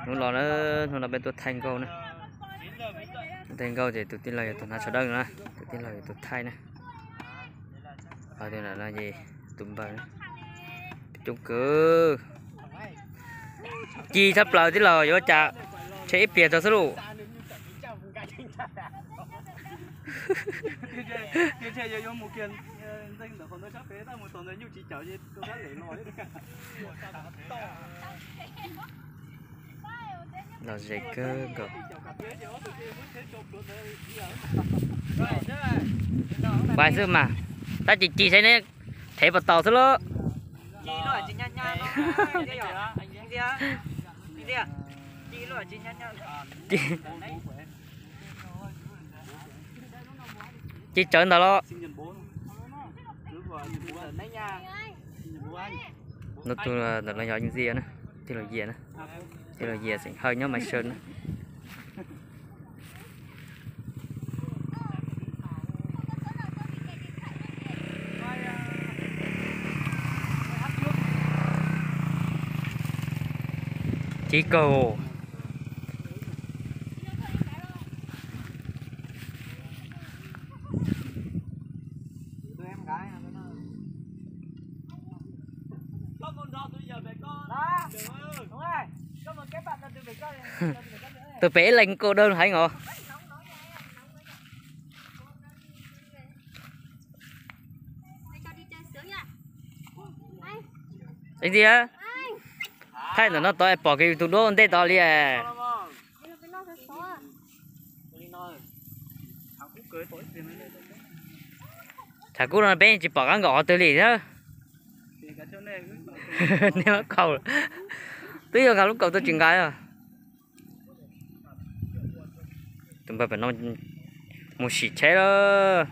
Hnub los na, hnub no peb tuaj thaij nkauj na. Thaij nkauj ces tus tij laug yog tus hnav tsho dawb na, tus tij laug yog tus thaij na. Ho tus no ces tus npawg na. Coob kawg. Ci tshaj plaws tij laug, yuav cas tshe ib pliag tso xwb lauj. Los ze kawg nkaus. Pais xwb mas, tab sis ci saib neb thev puas tau xwb lauj. Ci tsawv ntawd los. Ntawm tus ntawm los yog Yias na, tij laug Yias na, tij laug Yias xeem Hawj nyob Maiv Sawb na. Ci kawg. Tus pem ib leeg kaus dawb heev os. Ib ntxiv, thaij ntawm no tod es pom kiag tus duab ua ntej tod li. Tshav kub no peb tsis pom qab nkaum qhov twg li thiab. Nej lub kaus, twb yog nkag lub kaus tuaj tsis nqa. Tus npawg pem no mus sim tsheb lawm.